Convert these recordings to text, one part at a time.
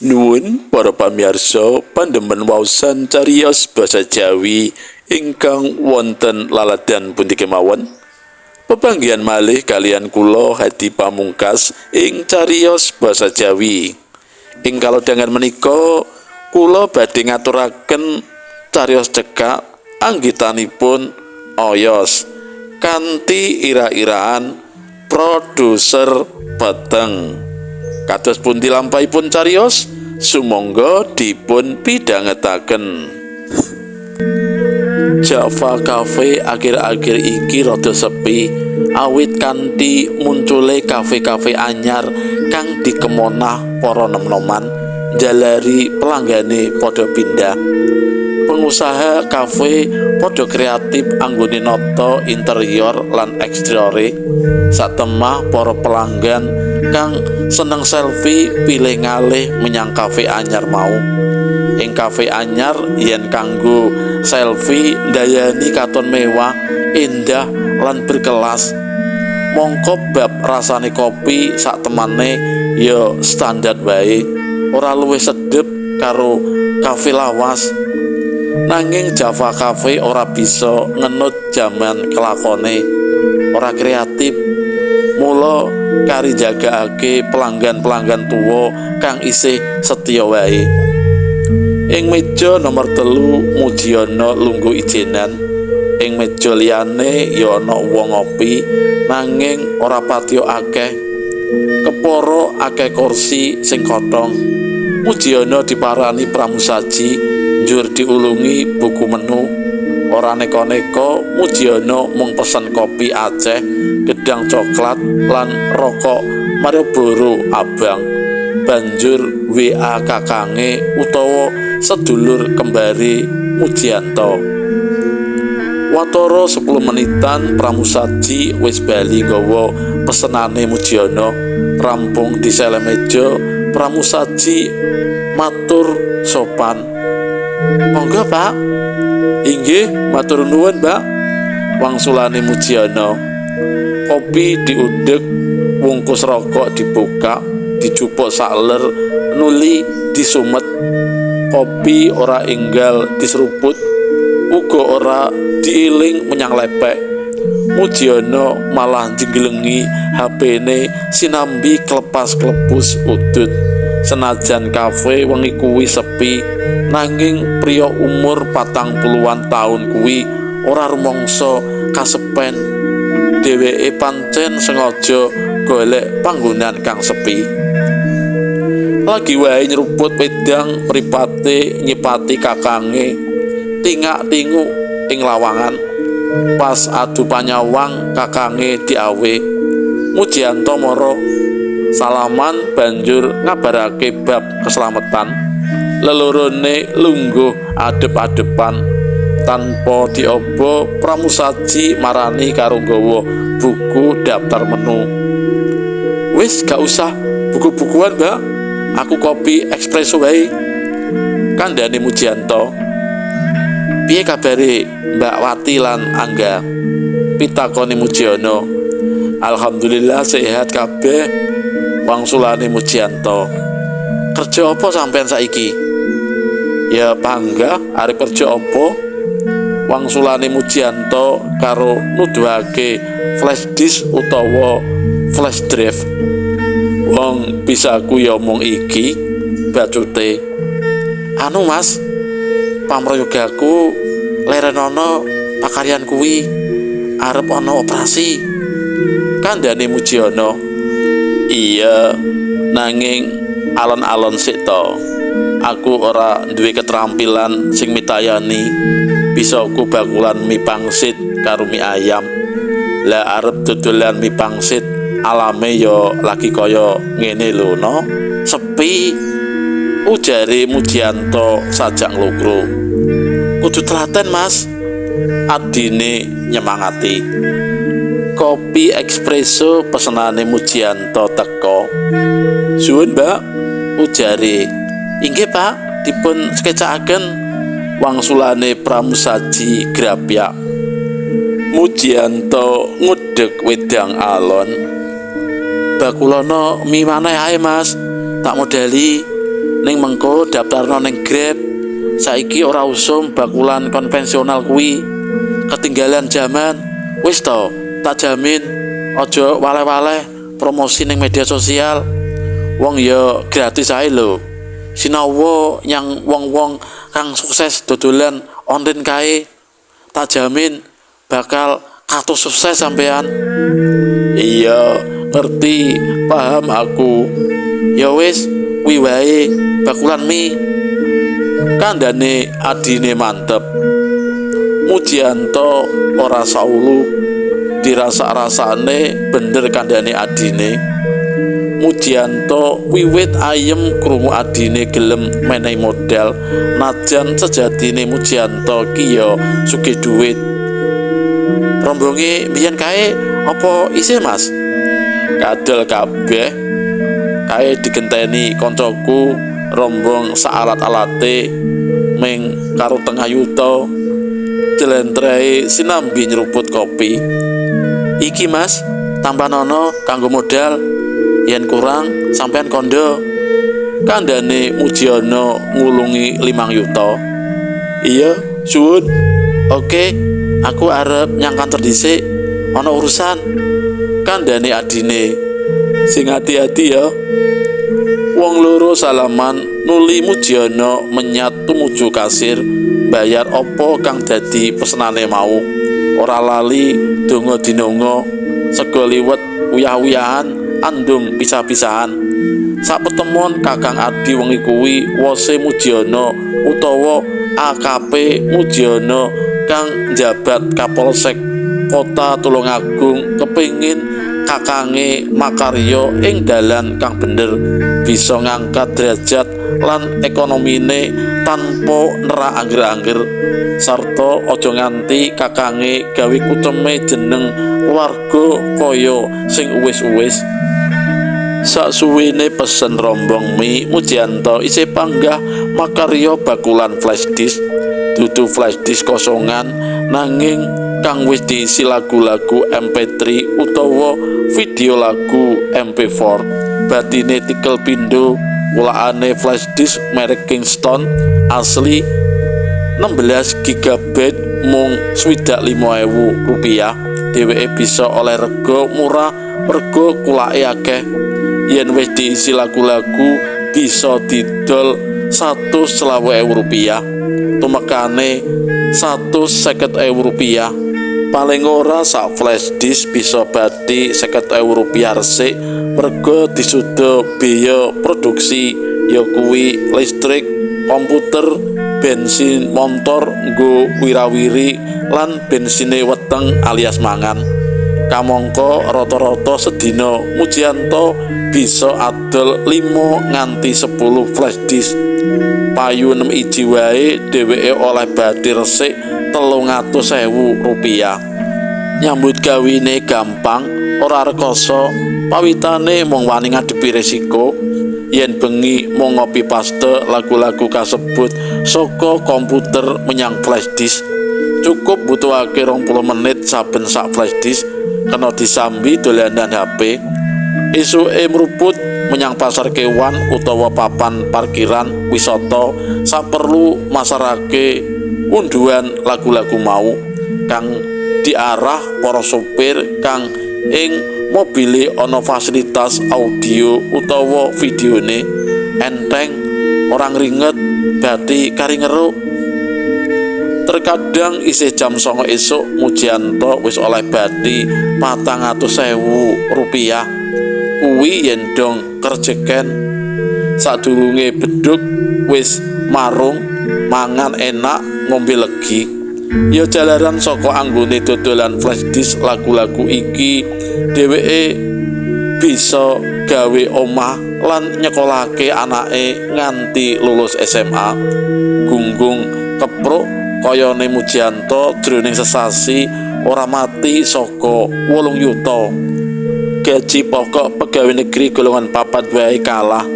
Nuwun para pamirsa pandemen waosan cariyos basa Jawi ingkang wonten laladan pundi kemawon. Pepanggihan malih kaliyan kula Hadi Pamungkas ing cariyos basa Jawi. Ing kalodhangan menika kula badhe ngaturaken cariyos cekak anggitanipun Oyos kanthi ira-iraan produser peteng. Kados pundi lampahipun cariyos? Sumangga dipun pidhangetaken. Java Cafe akhir-akhir iki rada sepi awit kanthi muncule kafe-kafe anyar kang dikemonah para nom-noman njalari pelanggane padha pindah. Pengusaha kafe padha kreatif anggone nata interior lan eksteriore. Satemah para pelanggan kang seneng selfie pilih ngalih menyang kafe anyar mau. Ing kafe anyar yen kanggo selfie ndayani katon mewah, endah lan berkelas. Mongko bab rasane kopi sak temane ya standar wae, ora luwih sedep karo kafe lawas. Nanging Java Cafe ora bisa ngenut jaman kelakone, ora kreatif. Mula kari jagakake pelanggan-pelanggan tuwa kang isih setya wae. Ing meja nomor 3 Mujiono lungguh ijenan. Ing meja liyane ya ana wong ngopi nanging ora patiya akeh. Kepara akeh kursi sing kothong. Mujiono diparani pramusaji njur diulungi buku menu. Ora neka-neka Mujiono mung pesen kopi Aceh, gedang coklat lan rokok Marlboro abang. Banjur WA kakange utawa sedulur kembare Mujianto. Watara 10 menitan pramusaji wis bali nggawa pesenane Mujiono. Rampung disele meja, pramusaji matur sopan. Monggo, Pak. Inggih, matur nuwun, Mbak. Wangsulane Mujiono. Kopi diudhek, wungkus rokok dibuka, dijupuk sakler nuli disumet. Kopi ora enggal diseruput, uga ora diiling menyang lepek. Mujiono malah njenggelengi HP-ne sinambi klepas-klepus udut. Senajan kafe wengi kuwi sepi, nanging priya umur 40-an taun kuwi ora rumangsa kasepen. Dheweke pancen sengaja golek panggonan kang sepi. Lagi wae nyeruput wedang, mripate nyipati kakange tingak-tinguk ing lawangan. Pas adu panyawang kakange diawe. Mujianto mara salaman banjur ngabarake bab keslametan. Lelorone lungguh adep-adepan tanpa diobo. Pramusaji marani karo nggawa buku daftar menu. Wis gak usah buku-bukuan, Mbak. Aku kopi espresso wae. Kandhane Mujianto. Piye kabare Mbak Wati lan Angga? Pitakone Mujiono. Alhamdulillah sehat kabeh. Wangsulane Mujianto. Kerja apa sampean saiki? Ya bangga arep kerja apa? Wangsulane Mujianto karo nuduhake flash disk utawa flash drive. Wong bisaku ya mung iki bacute. Anu Mas, pamrayogaku lerenono pakaryan kuwi arep ana operasi. Kandhane Mujiono. Iya, nanging alon-alon sik to. Aku ora duwe keterampilan sing mitayani. Bisaku bakulan mie pangsit karo mie ayam. Lah arep dodolan mie pangsit alame ya lagi kaya ngene lho no. Sepi. Ujare Mujianto sajak nglokro. Kudu telaten, Mas. Adine nyemangati. Kopi espresso pesenane Mujianto teko. Suwun, Mbak. Ujare. Inggih, Pak, dipun sekecakaken. Wangsulane pramusaji grapyak. Mujianto ngudhek wedang alon. Bakulono mie maneh ae, Mas. Tak modali. Ning mengko daftarno ning Grab. Saiki ora usum bakulan konvensional kuwi. Ketinggalan zaman. Wis to, tak jamin aja waleh-waleh promosi ning media sosial. Wong ya gratis ae lho. Sinawa nyang wong-wong kang sukses dodolan online kae. Tak jamin bakal katus sukses sampean. Iya, ngerti, paham aku. Ya wis, kuwi wae bakulan mie. Kandhane adine mantep. Mujianto ora saulu dirasa-rasane bener kandhane adine. Mujianto wiwit ayem krungu adine gelem menehi modal, najan sejatine Mujianto ki ya sugih duit. Rombonge mbiyen kae apa isih, Mas? Kadol kabeh. Kae digenteni koncoku rombong saalat-alate ming karo tengah yuta. Jelentrehe sinambi nyeruput kopi. Iki Mas, tampanono kanggo modal. Yen kurang sampean kondo. Kandhane Mujiono ngulungi 5 yuta. Iya, suwun. Oke, aku arep nyang kantor dhisik, ana urusan. Kandhane adine. Sing ati-ati ya. Wong loro salaman nuli Mujiono menyat tumuju kasir bayar apa kang dadi pesenane mau. Ora lali donga dinonga, sego liwet uyah-uyahan, andung pisah-pisahan. Sapetemon Kakang Adi wengi kuwi wose Mujiono utawa AKP Mujiono kang njabat Kapolsek Kota Tulungagung kepingin kakange makarya ing dalan kang bener, bisa ngangkat derajat lan ekonomine tanpa nerak angger-angger, sarta aja nganti kakange gawe kuceme jeneng keluarga kaya sing uwis-uwis. Saksuwene pesen rombong mie, Mujianto isih panggah makarya bakulan flash disk. Dudu flash disk kosongan, nanging kang wis diisi lagu-lagu MP3 utawa video lagu MP4. Batine tikel pindho, kulakane flash disk merek Kingston asli 16 GB mung 65.000 rupiah. Dheweke bisa oleh rega murah mergo kulake akeh. Yen wis diisi lagu-lagu bisa didol 125.000 rupiah, tumekane 150.000 rupiah. Paling ora sak flash disk bisa bathi 50.000 rupiah resik mergo disuda biaya produksi, ya kuwi listrik, komputer, bensin motor nggo wirawiri lan bensine weteng alias mangan. Kamangka rata-rata sedina Mujianto bisa adol 5 nganti 10 flash disk. Payu 6 iji wae dheweke oleh bathi resik 300.000 rupiah. Nyambut gawene gampang, ora rekoso, pawitane mung wani ngadepi resiko. Yen bengi mung ngopi paste lagu-lagu kasebut saka komputer menyang flash disk. Cukup butuhake 20 menit saben sak flash disk kena disambi dolanan HP. Esuke mruput menyang pasar kewan utawa papan parkiran wisata saperlu masarake unduhan lagu-lagu mau kang diarah para sopir kang ing mobile ana fasilitas audio utawa videone. Enteng, ora ngringet, bathi kari ngeruk. Terkadang isih jam 09.00 esuk Mujianto wis oleh bathi 400.000 rupiah. Kuwi yen dong kerjeken. Sadurunge beduk wis marung, mangan enak, ngombe legi. Ya jalaran saka anggone dodolan flash disk lagu-lagu iki dheweke bisa gawe omah lan nyekolahake anake nganti lulus SMA. Gunggung kepruk kayane Mujianto jroning sesasi ora mati saka 8 yuta. Gaji pokok pegawai negeri golongan 4 wae kalah.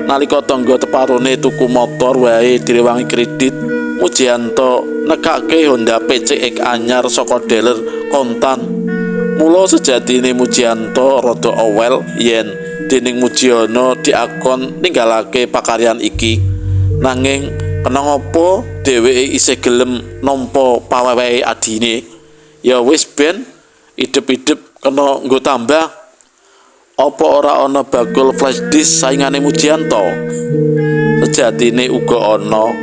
Nalika tangga teparone tuku motor wae direwangi kredit, Mujianto nekake Honda PCX anyar saka dealer kontan. Mula sejatine Mujianto rada owel yen Dening Mujiono diakon ninggalake pakaryan iki. Nanging kena ngopo dheweke isih gelem nampa pawewehe adine? Ya wis ben, idep-idep kena nggo tambah. Apa ora ana bakul flash disk saingane Mujianto? Sejatine uga ana,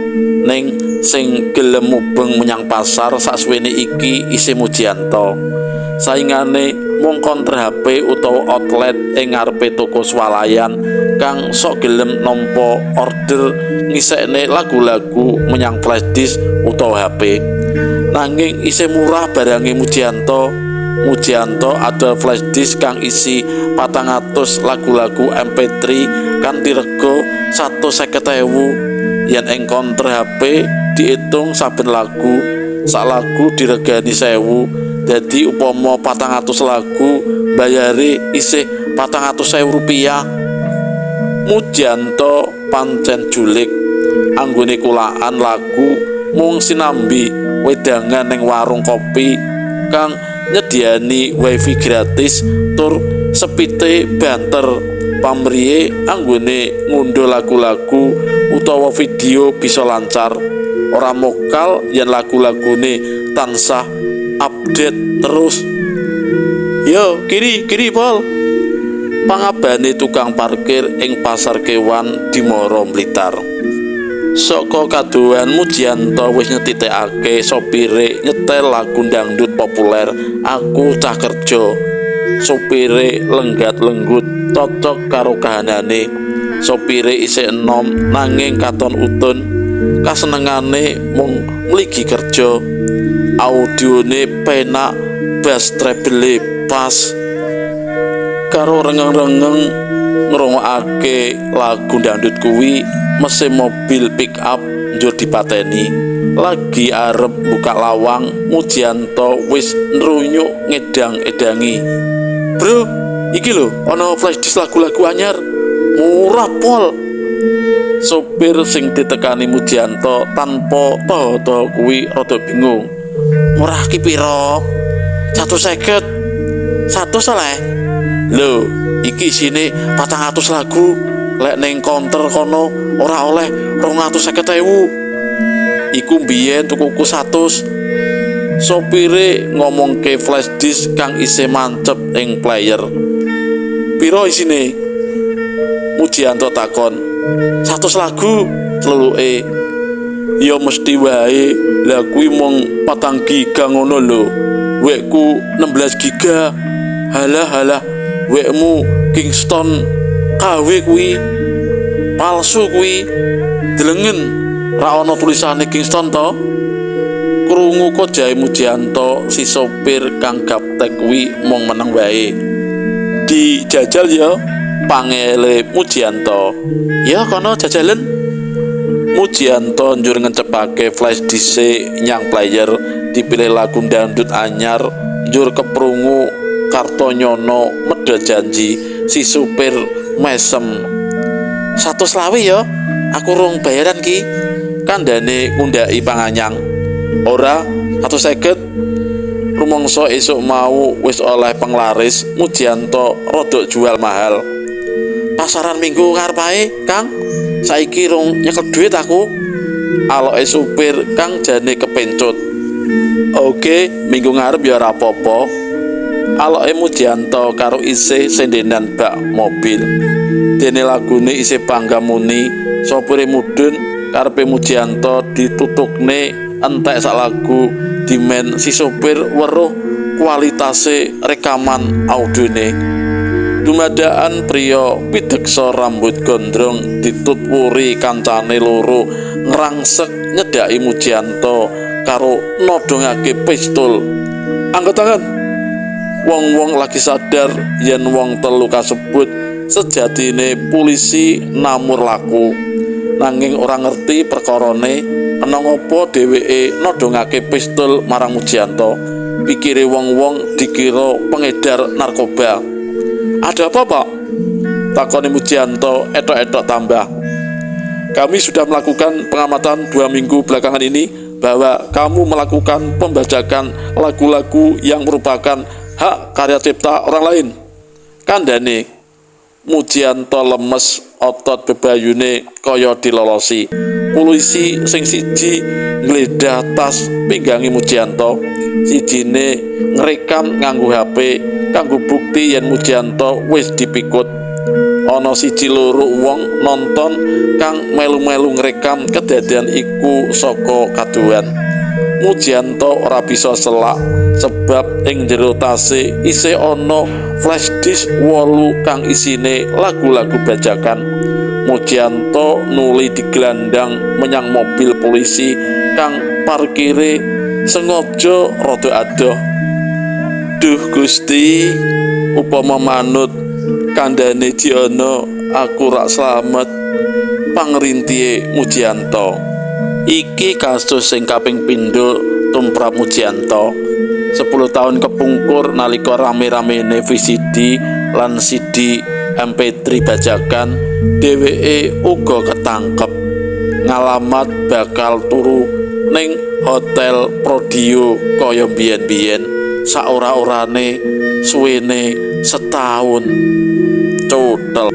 ning sing gelem mubeng menyang pasar saksuwene iki isih Mujianto. Saingane mung konter HP utawa outlet ing ngarepe toko swalayan kang sok gelem nampa order ngisekne lagu-lagu menyang flash disk utawa HP. Nanging isih murah barange Mujianto. Mujianto adol flash disk kang isi 400 lagu-lagu MP3 kanthi rega 150.000. Yen ing konter HP diitung saben lagu, sak lagu diregani 1.000. Dadi upama 400 lagu bayare isih 400.000 rupiah. Mujianto pancen julik, anggone kulaan lagu mung sinambi wedangan ning warung kopi kang nyediani wifi gratis tur sepite banter pamriye anggone ngunduh lagu-lagu utawa video bisa lancar. Ora mokal yen lagu-lagune tansah update terus. Yo kiri kiri pol. Pangabane tukang parkir ing pasar kewan Dimoro Blitar. Saka kadohan Mujianto wis nyetitekake sopire nyetel lagu dangdut populer Aku Cah Kerja. Sopire lenggat-lenggut cocok karo kahanane. Sopire isih enom nanging katon utun. Kasenengane mung mligi kerja. Audione penak, bass treble pas. Karo rengeng-rengeng ngrungokake lagu dangdut kuwi, mesin mobil pick up njur dipateni. Lagi arep buka lawang, Mujianto wis nrunyuk ngedang-edangi. Bro, iki lho ana flash disk lagu-lagu anyar, murah pol. Sopir sing ditekani Mujianto tanpa taha-taha kuwi rada bingung. Murah ki piro? 150. 100 oleh. Lho, iki isine 400 lagu. Lek ning konter kono ora oleh 250.000. Iku mbiyen tukuku 100. Sopire ngomongke flash disk kang isih mancep ing player. Piro isine? Mujianto takon. 100 lagu celuluke. Ya mesti wae, lah kuwi mung 4 giga ngono lho. Wekku 16 giga. Halah halah, wekmu Kingston KW kuwi. Palsu kuwi. Delengen, ra ana tulisane Kingston to. Krungu kojahe Mujianto, si sopir kang gaptek kuwi mung meneng wae. Dijajal ya, pangele Mujianto. Ya kono jajalen. Mujianto njur ngencepake flash disk nyang player, dipilih lagu dangdut anyar, njur keprungu Kartonyono medhot janji. Si supir mesem. 125 ya, aku rung bayaran ki. Kandhane ngundhaki panganyang. Ora, 150. Rumangsa esuk mau wis oleh penglaris, Mujianto rodok jual mahal. Pasaran minggu ngarep ae, Kang. Saiki rung nyekel duit aku. Aloke supir kang jane kepencut. Oke, minggu ngarep ya ora apa-apa. Aloke Mujianto karo isih sendenan bak mobil. Dene lagune isih bangga muni, sopire mudhun karepe Mujianto ditutukne entek sak lagu dimen si sopir weruh kualitase rekaman audione. Dumadakan priya pideksa rambut gondrong ditutwuri kancane loro ngrangsek nyedhaki Mujianto karo nodongake pistol. Angkat tangan. Wong-wong lagi sadar yen wong telu kasebut sejatine polisi namur laku. Nanging ora ngerti perkarane kena ngopo dheweke nodongake pistol marang Mujianto. Pikire wong-wong dikira pengedar narkoba. Ada apa, Pak? Takoni Mujianto etok-etok tambah. Kami sudah melakukan pengamatan 2 minggu belakangan ini bahwa kamu melakukan pembajakan lagu-lagu yang merupakan hak karya cipta orang lain. Kandhane Mujianto lemes, otot bebayune kaya dilolosi. Polisi sing siji nggledah tas pinggange Mujianto, sijine ngrekam nganggo HP kanggo bukti yen Mujianto wis dipikut. Ana siji loro wong nonton kang melu-melu ngrekam kedadian iku saka kadohan. Mujianto ora bisa selak sebab ing jero tase isih ana flash disk 8 kang isine lagu-lagu bajakan. Mujianto nuli digelandang menyang mobil polisi kang parkire sengaja rada adoh. Duh Gusti, upama manut kandhane Jiono aku rak slamet, pangrintihe Mujianto. Iki kasus sing kaping pindho tumrap Mujianto. 10 tahun kepungkur nalika rame-ramene VCD lan CD MP3 bajakan, dheweke uga ketangkep. Ngalamat bakal turu ning Hotel Prodeo kaya biyen-biyen, saora-orane suwene setahun. Cotel.